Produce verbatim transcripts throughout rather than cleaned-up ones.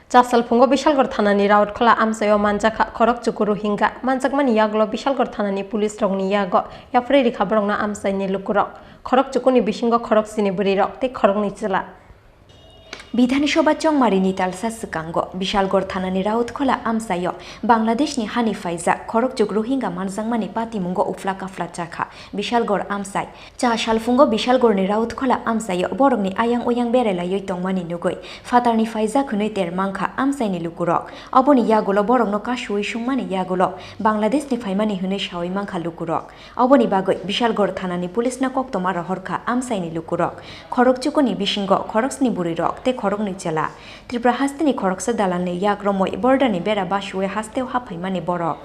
Chasal phungo Bishalgarh thanani Rautkhwla amchaio manjakha khorok chuku Rohingya. Manjakmani yagulo Bishalgarh thanani police rokni yago yapharwi rikha borokno amchaini lukurok. Khorok chukuni bisingo khorok chini bwrwirok tei khoroknwi chwla. Bidhan Sabha chongmarini talsa swkango Bishalgarh thanani Rautkhwla amchaio Bangladeshni hani phaijak khorokchuk Rohingya manjakmani patimungo uphla kaphla chakha Bishalgarh amchai. Cha salphungo Bishalgarhni Rautkhwla amchaio borokni ayang oyang berai laiwi tongmani nugwi phatarni phaijak hwnwi ter mankha amchaini lukurok. Oboni yagulo borokno kasuwi sungmani yagulo Bangladeshni phaimani hwnwi sawi mankha lukurok. Oboni bagwi Bishalgarh thanani police no koktwma rohorkha amchaini lukurok. Khorok chukuni bisingo khoroksni bwrwirok tei khoroknwi chwla. Tripura hasteni khoroksa dalanni yak romwi borderni bera basuwi hasteo haphaimani borok.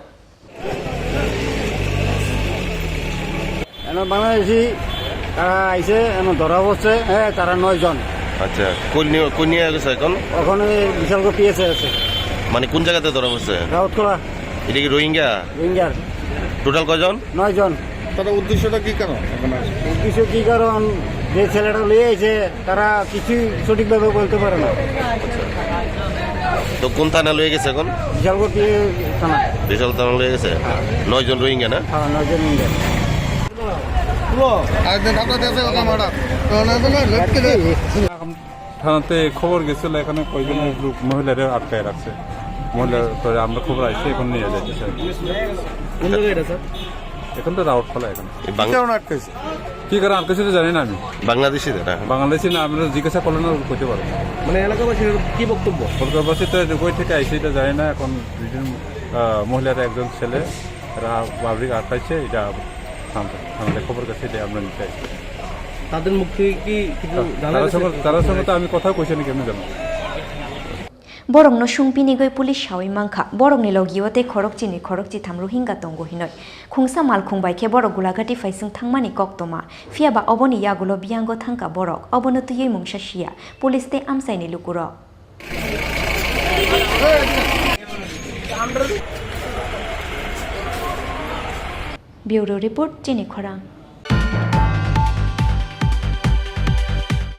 এখানে বাংলাদেশি তারা আইছে, এখানে ধরা পড়ছে, হ্যাঁ, তারা নয় জন। আচ্ছা, কোন নিয়ে, কোন নিয়ে গেছে এখন? ওখানে বিশালগড় পিএসএ আছে। মানে কোন জায়গাতে ধরা পড়ছে? রাউতখোলা। এটা কি রোহিঙ্গা? রোহিঙ্গার। টোটাল কয়জন? নয় জন। তাদের উদ্দেশ্যটা কি কারণ? এখন আর উদ্দেশ্য কি কারণ? যে ছেলেটা লয়ে আইছে, তারা কিছুই সঠিকভাবে বলতে পারে না। তো কোন থানা লয়ে গেছে এখন? বিশালগড় থানা। বিশাল থানা লয়ে গেছে? হ্যাঁ। নয় জন রোহিঙ্গা না? হ্যাঁ, নয় জন রোহিঙ্গা। থানাতে খবর গেছিল, এখানে কয়জন লোক মহিলারে আটকায় রাখছে। মহিলা, পরে আমরা খবর আইছে, এখন নিয়ে যাইতেছে। কোন জায়গা এটা, স্যার? এখন তো রাউতখোলা এখন। এই বাং- কি কারণে আটকাইছে? কি কারণে আটকাইছে তো জানি না আমি। বাংলাদেশি তারা? বাংলাদেশি না, আমরা জিজ্ঞাসা করলে না কইতে পারবো। মানে এলাকাবাসীর কি বক্তব্য? এলাকাবাসী তো কই থেকে আইছে এটা জানি না। এখন দুইজন, আহ, মহিলারা একজন ছেলে, এরা পাবলিক আটকাইছে, এটা থানাতে, থানাতে খবর গেছে, এটা আমরা নিতে আইছি। তাদের মুখ থেকে কি কিছু জানা গেছে? তারা সঙ্গে তো আমি কথা কইছি না, কেমনে জানো? Borokno sungpinigwi police sawi mankha, borokni logio tei khorok chini khorok chitham Rohingya tongo hinwi. Khungsa malkhung bai khe borok Gulagati phaising thangmani koktwma, phiyaba oboni yagulo biyango thangkha borok, obono twiwi mungsa siya police tei amchaini lukurok. Bureau Report, Chini Khorang.